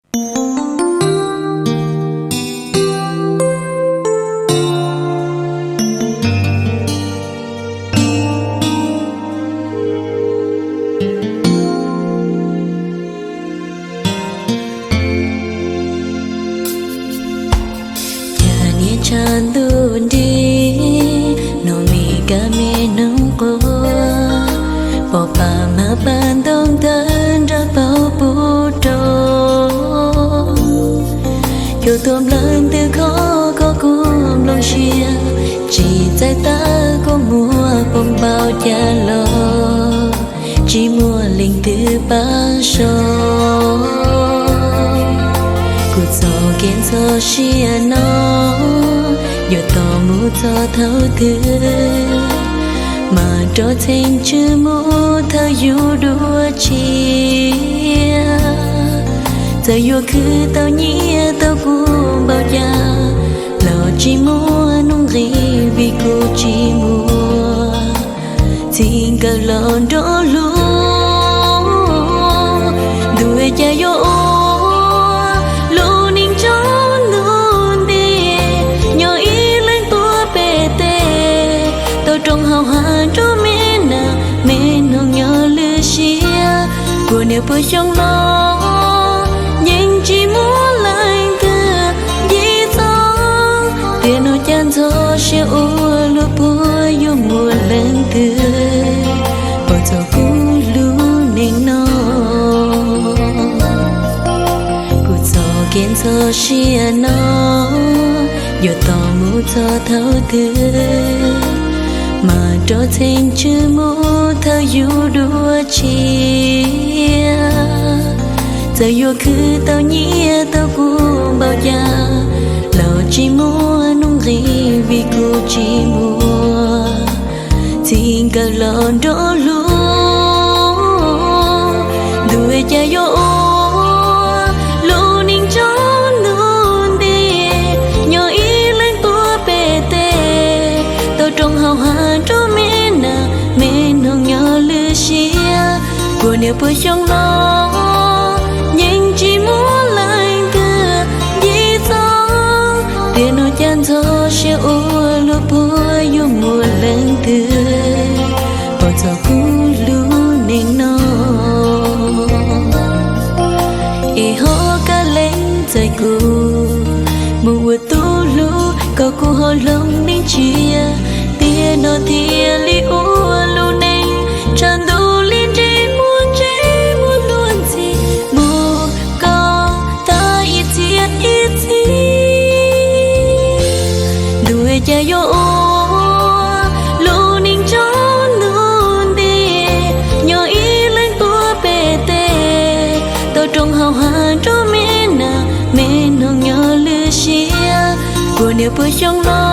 Cas niaj tshav ntuj nrig, no me kab me noog quaj, pom pab mag pab ntoo tawg nrog tau puv rau. Cua tuaj nplawg ntws khov kho kuv nplooj siab, tsis txais tawm kua muag poob npaum cas los tsis muaj leej twg pab so. Kuv txoj kev ntxhov siab no yuav tos mus txog thaum twg, mas rov txheej tswv mus thawb yus dua tshiab. Txawm yuav khwv tau nyiaj tau kub npaum cas los tsis muaj nuj nqis vim kuv tsis muaj txij nkawm los nrog hlub. Ntuj, cas yuav ua lub neej tsaus ntuj nti, nyob ib leeg tuaj pem teb, tau roos hauv hav nrog me nas me noog nyob lwm siab. Puas niaj puas xyoo los yeej tsis muaj leej twg nce txog, tiam no cas ntxhov siab ua luag puas yuav muaj leej twg pom txog kuv lub neej no. Kuv txoj kev ntxhov siab no yuav tos mus txog thaum twg, mas rov txheej tswv mus thawb yus dua tshiab. Txawm yuav khwv tau nyiaj tau kub npaum cas los tsis muaj nuj nqis vim kuv tsis muaj txij nkawm los nrog hlub. Ntuj, cas yuav ua lub neej tsaus ntuj nti, nyob ib leeg tuaj pem teb, tau roos hauv hav nrog me nas me noog nyob lwm siab. Puas niaj puas xyoo los yeej tsis muaj leej twg nce txog, tiam no cas ntxhov siab ua luag puas yuav muaj leej twg pom txog kuv lub neej no. Es ho kab lees txais kuv mus ua tub hlub kom kuv ho hloov neej tsiab, tiam no thiaj li ua lub neej tshav ntuj li nres muag ntsej muag luag ntxhi mus kom tag ib txhia ib txhis. Ntuj, cas yuav ua lub neej tsaus ntuj nti, nyob ib leeg tuaj pem teb, tau roos hauv hav nrog me nas me noog nyob lwm siab. Puas niaj puas xyoo los